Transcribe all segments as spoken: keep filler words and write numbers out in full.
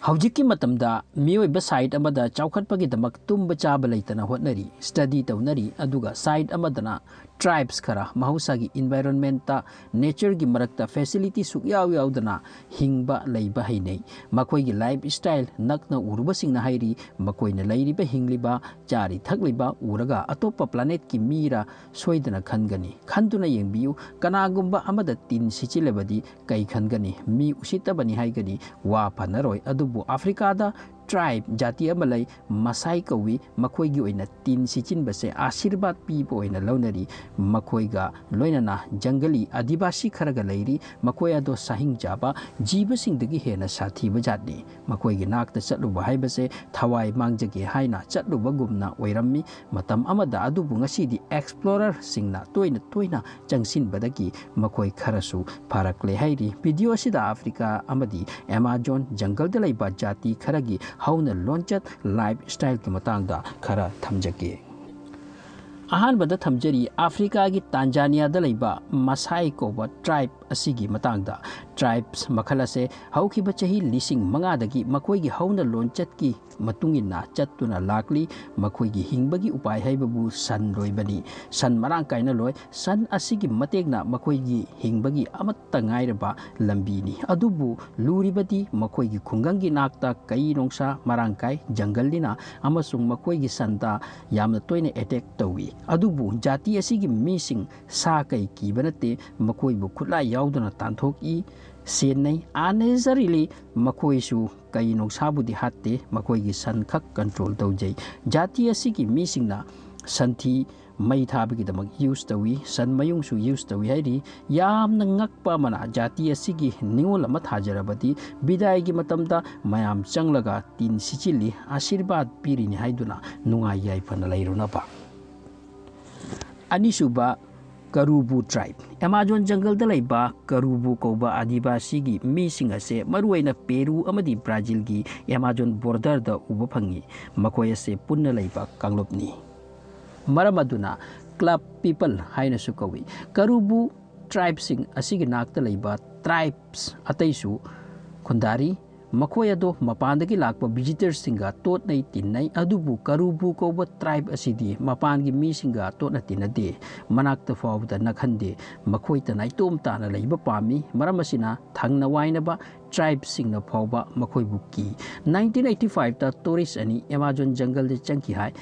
ꯍꯧꯖꯤꯛꯀꯤ ꯃꯇꯝꯗ ꯃꯤꯑꯣꯏꯕ side ꯑꯃꯗ ꯆꯥꯎꯈꯠꯄꯒꯤꯗꯃꯛ ꯇꯨꯝꯕ ꯆꯥꯕ ꯂꯩꯇꯅ ꯍꯣꯠꯅꯔꯤ, study ꯇꯧꯅꯔꯤ, ꯑꯗꯨꯒ side ꯑꯃꯗꯅ tribes ꯈꯔ ꯃꯍꯧꯁꯥꯒꯤ environmentꯇ, natureꯒꯤ ꯃꯔꯛꯇ facility ꯁꯨꯛꯌꯥꯎ ꯌꯥꯎꯗꯅ ꯍꯤꯡꯕ ꯂꯩꯕ ꯍꯩꯅꯩ꯫ ꯃꯈꯣꯏꯒꯤ lifestyle ꯅꯛꯅ ꯎꯔꯨꯕꯁꯤꯡꯅ ꯍꯥꯏꯔꯤ, ꯃꯈꯣꯏꯅ ꯂꯩꯔꯤꯕ, ꯍꯤꯡꯂꯤꯕ, ꯆꯥꯔꯤ ꯊꯛꯂꯤꯕ ꯎꯔꯒ ꯑꯇꯣꯞꯄ planetꯀꯤ ꯃꯤꯔ ꯁꯣꯏꯗꯅ ꯈꯟꯒꯅꯤ꯫ ꯈꯟꯗꯨꯅ ꯌꯦꯡꯕꯤꯌꯨ, ꯀꯅꯥꯒꯨꯝꯕ ꯑꯃꯗ ꯇꯤꯟ ꯁꯤꯠꯆꯤꯜꯂꯕꯗꯤ ꯀꯩ ꯈꯟꯒꯅꯤ? ꯃꯤ ꯎꯁꯤꯠꯇꯕꯅꯤ ꯍꯥꯏꯒꯅꯤ, ꯋꯥ ꯐꯅꯔꯣꯏ꯫ ꯑꯗꯨꯕꯨ ꯑꯐ꯭ꯔꯤꯀꯥꯗ tribe ꯖꯥꯇꯤ ꯑꯃ ꯂꯩ, ꯃꯁꯥꯏ ꯀꯧꯏ꯫ ꯃꯈꯣꯏꯒꯤ ꯑꯣꯏꯅ ꯇꯤꯟ ꯁꯤꯠꯆꯤꯟꯕꯁꯦ ꯑꯥꯁꯤꯔꯕꯥꯗ ꯄꯤꯕ ꯑꯣꯏꯅ ꯂꯧꯅꯔꯤ꯫ ꯃꯈꯣꯏꯒ ꯂꯣꯏꯅꯅ ꯖꯪꯒꯂꯤ ꯑꯥꯗꯤꯕꯥꯁꯤ ꯈꯔꯒ ꯂꯩꯔꯤ꯫ ꯃꯈꯣꯏ ꯑꯗꯣ ꯁꯥꯍꯤꯡ ꯆꯥꯕ ꯖꯤꯕꯁꯤꯡꯗꯒꯤ ꯍꯦꯟꯅ ꯁꯥꯊꯤꯕ ꯖꯥꯠꯅꯤ꯫ ꯃꯈꯣꯏꯒꯤ ꯅꯥꯛꯇ ꯆꯠꯂꯨꯕ ꯍꯥꯏꯕꯁꯦ ꯊꯋꯥꯏ ꯃꯥꯡꯖꯒꯦ ꯍꯥꯏꯅ ꯆꯠꯂꯨꯕꯒꯨꯝꯅ ꯑꯣꯏꯔꯝꯃꯤ꯫ ꯃꯇꯝ ꯑꯃꯗ, ꯑꯗꯨꯕꯨ ꯉꯁꯤꯗꯤ explorerꯁꯤꯡꯅ ꯇꯣꯏꯅ ꯇꯣꯏꯅ ꯆꯪꯁꯤꯟꯕꯗꯒꯤ ꯃꯈꯣꯏ ꯈꯔꯁꯨ ꯐꯔꯛꯂꯦ ꯍꯥꯏꯔꯤ꯫ Video ꯑꯁꯤꯗ ꯑꯐ꯭ꯔꯤꯀꯥ ꯑꯃꯗꯤ ꯑꯦꯃꯥꯖꯣꯟ ꯖꯪꯒꯜꯗ ꯂꯩꯕ ꯖꯥꯇꯤ ꯈꯔꯒꯤ ꯍꯧꯅ ꯂꯣꯟꯆꯠ, lifestyleꯒꯤ ꯃꯇꯥꯡꯗ ꯈꯔ ꯊꯝꯖꯒꯦ꯫ ꯑꯍꯥꯟꯕꯗ ꯊꯝꯖꯔꯤ, ꯑꯐ꯭ꯔꯤꯀꯥꯒꯤ ꯇꯥꯟꯖꯥꯅꯤꯌꯥꯗ ꯂꯩꯕ ꯃꯁꯥꯏ ꯀꯧꯕ tribe ꯑꯁꯤꯒꯤ ꯃꯇꯥꯡꯗ꯫ Tribes ꯃꯈꯜ ꯑꯁꯦ ꯍꯧꯈꯤꯕ ꯆꯍꯤ ꯂꯤꯁꯤꯡ ꯃꯉꯥꯗꯒꯤ ꯃꯈꯣꯏꯒꯤ ꯍꯧꯅ ꯂꯣꯟꯆꯠꯀꯤ ꯃꯇꯨꯡ ꯏꯟꯅ ꯆꯠꯇꯨꯅ ꯂꯥꯛꯂꯤ꯫ ꯃꯈꯣꯏꯒꯤ ꯍꯤꯡꯕꯒꯤ ꯎꯄꯥꯏ ꯍꯥꯏꯕꯕꯨ ꯁꯟ ꯂꯣꯏꯕꯅꯤ꯫ ꯁꯟ ꯃꯔꯥꯡ ꯀꯥꯏꯅ ꯂꯣꯏ꯫ ꯁꯟ ꯑꯁꯤꯒꯤ ꯃꯇꯦꯡꯅ ꯃꯈꯣꯏꯒꯤ ꯍꯤꯡꯕꯒꯤ ꯑꯃꯠꯇ ꯉꯥꯏꯔꯕ ꯂꯝꯕꯤꯅꯤ꯫ ꯑꯗꯨꯕꯨ ꯂꯨꯔꯤꯕꯗꯤ ꯃꯈꯣꯏꯒꯤ ꯈꯨꯡꯒꯪꯒꯤ ꯅꯥꯛꯇ ꯀꯩ ꯅꯣꯡꯁꯥ ꯃꯔꯥꯡ ꯀꯥꯏ, ꯖꯪꯒꯜꯅꯤꯅ, ꯑꯃꯁꯨꯡ ꯃꯈꯣꯏꯒꯤ ꯁꯟꯗ ꯌꯥꯝꯅ ꯇꯣꯏꯅ attack ꯇꯧꯏ꯫ ꯑꯗꯨꯕꯨ ꯖꯥꯇꯤ ꯑꯁꯤꯒꯤ ꯃꯤꯁꯤꯡ ꯁꯥ ꯀꯩ ꯀꯤꯕ ꯅꯠꯇꯦ, ꯃꯈꯣꯏꯕꯨ ꯈꯨꯠꯂꯥꯏ ꯌꯥꯎꯗꯅ ꯇꯥꯟꯊꯣꯛꯏ, ꯁꯦꯟꯅꯩ꯫ Unnecessarily ꯃꯈꯣꯏꯁꯨ ꯀꯩ ꯅꯣꯡꯁꯥꯕꯨꯗꯤ ꯍꯥꯠꯇꯦ, ꯃꯈꯣꯏꯒꯤ ꯁꯟ ꯈꯛ control ꯇꯧꯖꯩ꯫ ꯖꯥꯇꯤ ꯑꯁꯤꯒꯤ ꯃꯤꯁꯤꯡꯅ ꯁꯟꯊꯤ ꯃꯩ ꯊꯥꯕꯒꯤꯗꯃꯛ use ꯇꯧꯏ, ꯁꯟ ꯃꯌꯨꯡꯁꯨ use ꯇꯧꯏ ꯍꯥꯏꯔꯤ꯫ ꯌꯥꯝꯅ ꯉꯛꯄ ꯑꯃꯅ, ꯖꯥꯇꯤ ꯑꯁꯤꯒꯤ ꯅꯤꯉꯣꯜ ꯑꯃ ꯊꯥꯖꯔꯕꯗꯤ ꯕꯤꯗꯥꯏꯒꯤ ꯃꯇꯝꯗ ꯃꯌꯥꯝ ꯆꯪꯂꯒ ꯇꯤꯟ ꯁꯤꯠꯆꯤꯜꯂꯤ, ꯑꯥꯁꯤꯔꯕꯥꯗ ꯄꯤꯔꯤꯅꯤ ꯍꯥꯏꯗꯨꯅ ꯅꯨꯡꯉꯥꯏ ꯌꯥꯏꯐꯅ ꯂꯩꯔꯨꯅꯕ꯫ ꯑꯅꯤꯁꯨꯕ, ꯀꯔꯨꯕꯨ tribe꯫ ꯑꯦꯃꯥꯖꯣꯟ ꯖꯪꯒꯜꯗ ꯂꯩꯕ ꯀꯔꯨꯕꯨ ꯀꯧꯕ ꯑꯥꯗꯤꯕꯥꯁꯤꯒꯤ ꯃꯤꯁꯤꯡ ꯑꯁꯦ ꯃꯔꯨꯑꯣꯏꯅ ꯄꯦꯔꯨ ꯑꯃꯗꯤ ꯕ꯭ꯔꯥꯖꯤꯜꯒꯤ ꯑꯦꯃꯥꯖꯣꯟ borderꯗ ꯎꯕ ꯐꯪꯉꯤ꯫ ꯃꯈꯣꯏ ꯑꯁꯦ ꯄꯨꯟꯅ ꯂꯩꯕ ꯀꯥꯡꯂꯨꯞꯅꯤ꯫ ꯃꯔꯝ ꯑꯗꯨꯅ club people ꯍꯥꯏꯅꯁꯨ ꯀꯧꯏ꯫ ꯀꯔꯨꯕꯨ tribeꯁꯤꯡ ꯑꯁꯤꯒꯤ ꯅꯥꯛꯇ ꯂꯩꯕ tribes ꯑꯇꯩꯁꯨ ꯈꯨꯟꯗꯥꯔꯤ꯫ ꯃꯈꯣꯏ ꯑꯗꯣ ꯃꯄꯥꯟꯗꯒꯤ ꯂꯥꯛꯄ ꯚꯤꯖꯤꯇꯔꯁꯤꯡꯒ ꯇꯣꯠꯅꯩ ꯇꯤꯟꯅꯩ, ꯑꯗꯨꯕꯨ ꯀꯔꯨꯕꯨ ꯀꯧꯕ ꯇ꯭ꯔꯥꯏꯕ ꯑꯁꯤꯗꯤ ꯃꯄꯥꯟꯒꯤ ꯃꯤꯁꯤꯡꯒ ꯇꯣꯠꯅ ꯇꯤꯟꯅꯗꯦ, ꯃꯅꯥꯛꯇ ꯐꯥꯎꯕꯗ ꯅꯛꯍꯟꯗꯦ꯫ ꯃꯈꯣꯏꯇ ꯅꯥꯏꯇꯣꯝ ꯇꯥꯅ ꯂꯩꯕ ꯄꯥꯝꯃꯤ꯫ ꯃꯔꯝ ꯑꯁꯤꯅ ꯊꯪꯅ ꯋꯥꯏꯅꯕ ꯇ꯭ꯔꯥꯏꯕꯁꯤꯡꯅ ꯐꯥꯎꯕ ꯃꯈꯣꯏꯕꯨ ꯀꯤ꯫ ꯅꯥꯏꯟꯇꯤꯟ ꯑꯩꯠꯇꯤ ꯐꯥꯏꯚꯇ ꯇꯨꯔꯤꯁ ꯑꯅꯤ ꯑꯦꯃꯥꯖꯣꯟ ꯖꯪꯒꯜꯗ ꯆꯪꯈꯤ ꯍꯥꯏ꯫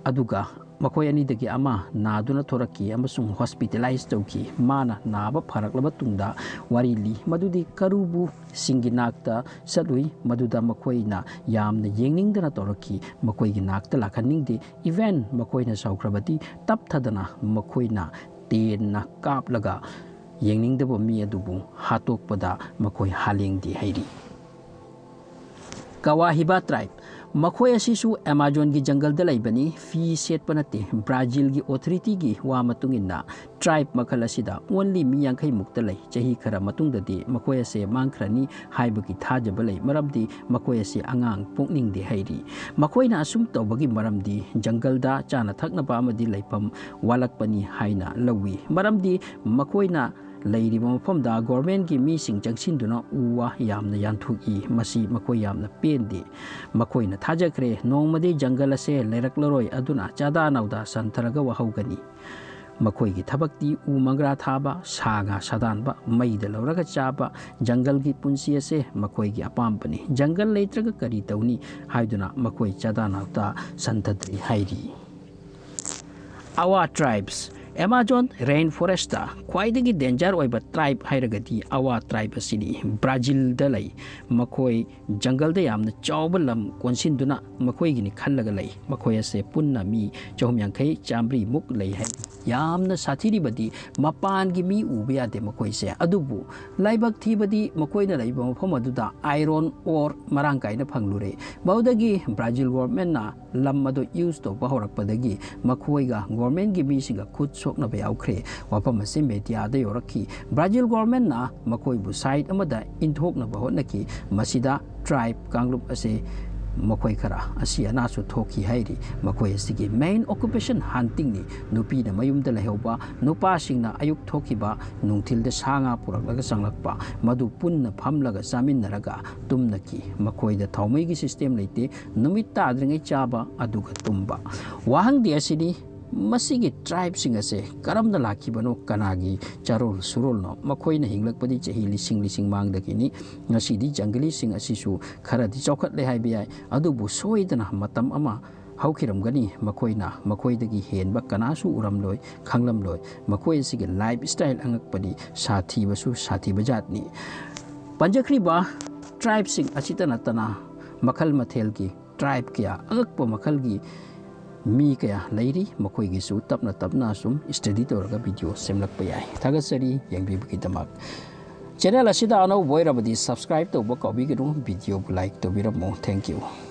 ꯑꯗꯨꯒ ꯃꯈꯣꯏ ꯑꯅꯤꯗꯒꯤ ꯑꯃ ꯅꯥꯗꯨꯅ ꯊꯣꯔꯛꯈꯤ ꯑꯃꯁꯨꯡ ꯍꯣꯁꯄꯤꯇꯥꯂꯥꯏꯖ ꯇꯧꯈꯤ꯫ ꯃꯥꯅ ꯅꯥꯕ ꯐꯔꯛꯂꯕ ꯇꯨꯡꯗ ꯋꯥꯔꯤ ꯂꯤ ꯃꯗꯨꯗꯤ ꯀꯔꯨꯕꯨꯁꯤꯡꯒꯤ ꯅꯥꯛꯇ ꯆꯠꯂꯨꯏ, ꯃꯗꯨꯗ ꯃꯈꯣꯏꯅ ꯌꯥꯝꯅ ꯌꯦꯡꯅꯤꯡꯗꯅ ꯇꯧꯔꯛꯈꯤ꯫ ꯃꯈꯣꯏꯒꯤ ꯅꯥꯛꯇ ꯂꯥꯛꯍꯟꯅꯤꯡꯗꯦ꯫ ꯏꯚꯦꯟ ꯃꯈꯣꯏꯅ ꯁꯥꯎꯈ꯭ꯔꯕꯗꯤ ꯇꯞꯊꯗꯅ ꯃꯈꯣꯏꯅ ꯇꯦꯟꯅ ꯀꯥꯞꯂꯒ ꯌꯦꯡꯅꯤꯡꯗꯕ ꯃꯤ ꯑꯗꯨꯕꯨ ꯍꯥꯠꯇꯣꯛꯄꯗ ꯃꯈꯣꯏ ꯍꯥꯂꯦꯡꯗꯦ ꯍꯥꯏꯔꯤ꯫ ꯀꯋꯥꯍꯤꯕꯥ ꯇ꯭ꯔꯥꯏꯕ꯫ ꯃꯈꯣꯏ ꯑꯁꯤꯁꯨ ꯑꯦꯃꯥꯖꯣꯟꯒꯤ ꯖꯪꯒꯜꯗ ꯂꯩꯕꯅꯤ꯫ ꯐꯤ ꯁꯦꯠꯄ ꯅꯠꯇꯦ꯫ ꯕ꯭ꯔꯥꯖꯤꯜꯒꯤ ꯑꯣꯊꯣꯔꯤꯇꯤꯒꯤ ꯋꯥ ꯃꯇꯨꯡ ꯏꯟꯅ, ꯇ꯭ꯔꯥꯏꯕ ꯃꯈꯜ ꯑꯁꯤꯗ ꯑꯣꯟꯂꯤ ꯃꯤ ꯌꯥꯡꯈꯩ ꯃꯨꯛꯇ ꯂꯩ꯫ ꯆꯍꯤ ꯈꯔ ꯃꯇꯨꯡꯗꯗꯤ ꯃꯈꯣꯏ ꯑꯁꯦ ꯃꯥꯡꯈ꯭ꯔꯅꯤ ꯍꯥꯏꯕꯒꯤ ꯊꯥꯖꯕ ꯂꯩ, ꯃꯔꯝꯗꯤ ꯃꯈꯣꯏ ꯑꯁꯤ ꯑꯉꯥꯡ ꯄꯣꯛꯅꯤꯡꯗꯦ ꯍꯥꯏꯔꯤ꯫ ꯃꯈꯣꯏꯅ ꯑꯁꯨꯝ ꯇꯧꯕꯒꯤ ꯃꯔꯝꯗꯤ ꯖꯪꯒꯜꯗ ꯆꯥꯅ ꯊꯛꯅꯕ ꯑꯃꯗꯤ ꯂꯩꯐꯝ ꯋꯥꯠꯂꯛꯄꯅꯤ ꯍꯥꯏꯅ ꯂꯧꯏ, ꯃꯔꯝꯗꯤ ꯃꯈꯣꯏꯅ ꯂꯩꯔꯤꯕ ꯃꯐꯝꯗ ꯒꯣꯔꯃꯦꯟꯒꯤ ꯃꯤꯁꯤꯡ ꯆꯪꯁꯤꯟꯗꯨꯅ ꯎ ꯋꯥ ꯌꯥꯝꯅ ꯌꯥꯟꯊꯣꯛꯏ꯫ ꯃꯁꯤ ꯃꯈꯣꯏ ꯌꯥꯝꯅ ꯄꯦꯟꯗꯦ꯫ ꯃꯈꯣꯏꯅ ꯊꯥꯖꯈ꯭ꯔꯦ ꯅꯣꯡꯃꯗꯤ ꯖꯪꯒꯜ ꯑꯁꯦ ꯂꯩꯔꯛꯂꯔꯣꯏ, ꯑꯗꯨꯅ ꯆꯥꯗꯥ ꯅꯥꯎꯗꯥ ꯁꯟꯊꯔꯒ ꯋꯥꯍꯧꯒꯅꯤ꯫ ꯃꯈꯣꯏꯒꯤ ꯊꯕꯛꯇꯤ ꯎ ꯃꯪꯒ꯭ꯔꯥ ꯊꯥꯕ, ꯁꯥ ꯉꯥ ꯁꯥꯗꯥꯟꯕ, ꯃꯩꯗ ꯂꯧꯔꯒ ꯆꯥꯕ, ꯖꯪꯒꯜꯒꯤ ꯄꯨꯟꯁꯤ ꯑꯁꯦ ꯃꯈꯣꯏꯒꯤ ꯑꯄꯥꯝꯕꯅꯤ꯫ ꯖꯪꯒꯜ ꯂꯩꯇ꯭ꯔꯒ ꯀꯔꯤ ꯇꯧꯅꯤ ꯍꯥꯏꯗꯨꯅ ꯃꯈꯣꯏ ꯆꯥꯗꯥ ꯅꯥꯎꯗꯥ ꯁꯟꯊꯗ꯭ꯔꯤ ꯍꯥꯏꯔꯤ꯫ ꯑꯋꯥ ꯇ꯭ꯔꯥꯏꯕꯁ꯫ ꯑꯦꯃꯥꯖꯣꯟ ꯔꯦꯟ ꯐꯣꯔꯦꯁꯇ ꯈ꯭ꯋꯥꯏꯗꯒꯤ ꯗꯦꯟꯖꯔ ꯑꯣꯏꯕ ꯇ꯭ꯔꯥꯏꯕ ꯍꯥꯏꯔꯒꯗꯤ ꯑꯋꯥ ꯇ꯭ꯔꯥꯏꯕ ꯑꯁꯤꯅꯤ꯫ ꯕ꯭ꯔꯥꯖꯤꯜꯗ ꯂꯩ꯫ ꯃꯈꯣꯏ ꯖꯪꯒꯜꯗ ꯌꯥꯝꯅ ꯆꯥꯎꯕ ꯂꯝ ꯀꯣꯟꯁꯤꯟꯗꯨꯅ ꯃꯈꯣꯏꯒꯤꯅꯤ ꯈꯜꯂꯒ ꯂꯩ꯫ ꯃꯈꯣꯏ ꯑꯁꯦ ꯄꯨꯟꯅ ꯃꯤ ꯆꯍꯨꯝ ꯌꯥꯡꯈꯩ ꯆꯥꯝꯃꯔꯤ ꯃꯨꯛ ꯂꯩ ꯍꯥꯏ꯫ ꯌꯥꯝꯅ ꯁꯥꯊꯤꯔꯤꯕꯗꯤ ꯃꯄꯥꯟꯒꯤ ꯃꯤ ꯎꯕ ꯌꯥꯗꯦ ꯃꯈꯣꯏꯁꯦ꯫ ꯑꯗꯨꯕꯨ ꯂꯥꯏꯕꯛ ꯊꯤꯕꯗꯤ ꯃꯈꯣꯏꯅ ꯂꯩꯕ ꯃꯐꯝ ꯑꯗꯨꯗ ꯑꯥꯏꯔꯣꯟ ꯑꯣꯔ ꯃꯔꯥꯡ ꯀꯥꯏꯅ ꯐꯪꯂꯨꯔꯦ꯫ ꯃꯗꯨꯗꯒꯤ ꯕ꯭ꯔꯥꯖꯤꯜ ꯒꯣꯔꯃꯦꯟꯅ ꯂꯝ ꯑꯗꯨ ꯌꯨꯁ ꯇꯧꯕ ꯍꯧꯔꯛꯄꯗꯒꯤ ꯃꯈꯣꯏꯒ ꯒꯣꯔꯃꯦꯟꯒꯤ ꯃꯤꯁꯤꯡꯒ ꯈꯨꯠ ꯁꯣꯛꯅꯕ ꯌꯥꯎꯈ꯭ꯔꯦ꯫ ꯋꯥꯐꯝ ꯑꯁꯤ ꯃꯦꯗꯤꯌꯥꯗ ꯌꯧꯔꯛꯈꯤ꯫ ꯕ꯭ꯔꯥꯖꯤꯜ ꯒꯣꯔꯃꯦꯟꯅ ꯃꯈꯣꯏꯕꯨ ꯁꯥꯏꯠ ꯑꯃꯗ ꯏꯟꯊꯣꯛꯅꯕ ꯍꯣꯠꯅꯈꯤ꯫ ꯃꯁꯤꯗ ꯇ꯭ꯔꯥꯏꯕ ꯀꯥꯡꯂꯨꯞ ꯑꯁꯤ ꯃꯈꯣꯏ ꯈꯔ ꯑꯁꯤ ꯑꯅꯥꯁꯨ ꯊꯣꯛꯈꯤ ꯍꯥꯏꯔꯤ꯫ ꯃꯈꯣꯏ ꯑꯁꯤꯒꯤ main occupation huntingꯅꯤ꯫ ꯅꯨꯄꯤꯅ ꯃꯌꯨꯝꯗ ꯂꯩꯍꯧꯕ, ꯅꯨꯄꯥꯁꯤꯡꯅ ꯑꯌꯨꯛ ꯊꯣꯛꯈꯤꯕ, ꯅꯨꯡꯊꯤꯜꯗ ꯁꯥ ꯉꯥ ꯄꯨꯔꯛꯂꯒ ꯆꯪꯂꯛꯄ, ꯃꯗꯨ ꯄꯨꯟꯅ ꯐꯝꯂꯒ ꯆꯥꯃꯤꯟꯅꯔꯒ ꯇꯨꯝꯅꯈꯤ꯫ ꯃꯈꯣꯏꯗ ꯊꯥꯎꯃꯩꯒꯤ system ꯂꯩꯇꯦ꯫ ꯅꯨꯃꯤꯠ ꯇꯥꯗ꯭ꯔꯤꯉꯩ ꯆꯥꯕ ꯑꯗꯨꯒ ꯇꯨꯝꯕ꯫ ꯋꯥꯍꯪꯗꯤ ꯑꯁꯤꯅꯤ, ꯃꯁꯤꯒꯤ tribeꯁꯤꯡ ꯑꯁꯦ ꯀꯔꯝꯅ ꯂꯥꯛꯈꯤꯕꯅꯣ, ꯀꯅꯥꯒꯤ ꯆꯥꯔꯣꯜ ꯁꯨꯔꯣꯜꯅꯣ? ꯃꯈꯣꯏꯅ ꯍꯤꯡꯂꯛꯄꯗꯤ ꯆꯍꯤ ꯂꯤꯁꯤꯡ ꯂꯤꯁꯤꯡ ꯃꯥꯡꯗꯒꯤꯅꯤ꯫ ꯉꯁꯤꯗꯤ ꯖꯪꯒꯂꯤꯁꯤꯡ ꯑꯁꯤꯁꯨ ꯈꯔꯗꯤ ꯆꯥꯎꯈꯠꯂꯦ ꯍꯥꯏꯕ ꯌꯥꯏ, ꯑꯗꯨꯕꯨ ꯁꯣꯏꯗꯅ ꯃꯇꯝ ꯑꯃ ꯍꯧꯈꯤꯔꯝꯒꯅꯤ꯫ ꯃꯈꯣꯏꯅ ꯃꯈꯣꯏꯗꯒꯤ ꯍꯦꯟꯕ ꯀꯅꯥꯁꯨ ꯎꯔꯝꯂꯣꯏ, ꯈꯪꯂꯝꯂꯣꯏ꯫ ꯃꯈꯣꯏ ꯑꯁꯤꯒꯤ lifestyle ꯑꯉꯛꯄꯗꯤ ꯁꯥꯊꯤꯕꯁꯨ ꯁꯥꯊꯤꯕ ꯖꯥꯠꯅꯤ꯫ ꯄꯟꯖꯈ꯭ꯔꯤꯕ tribeꯁꯤꯡ ꯑꯁꯤꯇ ꯅꯠꯇꯅ ꯃꯈꯜ ꯃꯊꯦꯜꯒꯤ tribe ꯀꯌꯥ, ꯑꯉꯛꯄ ꯃꯈꯜꯒꯤ ꯃꯤ ꯀꯌꯥ ꯂꯩꯔꯤ꯫ ꯃꯈꯣꯏꯒꯤꯁꯨ ꯇꯞꯅ ꯇꯞꯅ ꯁꯨꯝ study ꯇꯧꯔꯒ video ꯁꯦꯝꯂꯛꯄ ꯌꯥꯏ꯫ ꯊꯥꯒꯠꯆꯔꯤ ꯌꯦꯡꯕꯤꯕꯒꯤꯗꯃꯛ꯫ Channel ꯑꯁꯤꯗ ꯑꯅꯧꯕ ꯑꯣꯏꯔꯕꯗꯤ subscribe ꯇꯧꯕ ꯀꯥꯎꯕꯤꯒꯅꯨ꯫ Videoꯕꯨ like ꯇꯧꯕꯤꯔꯝꯃꯨ꯫ Thank you꯫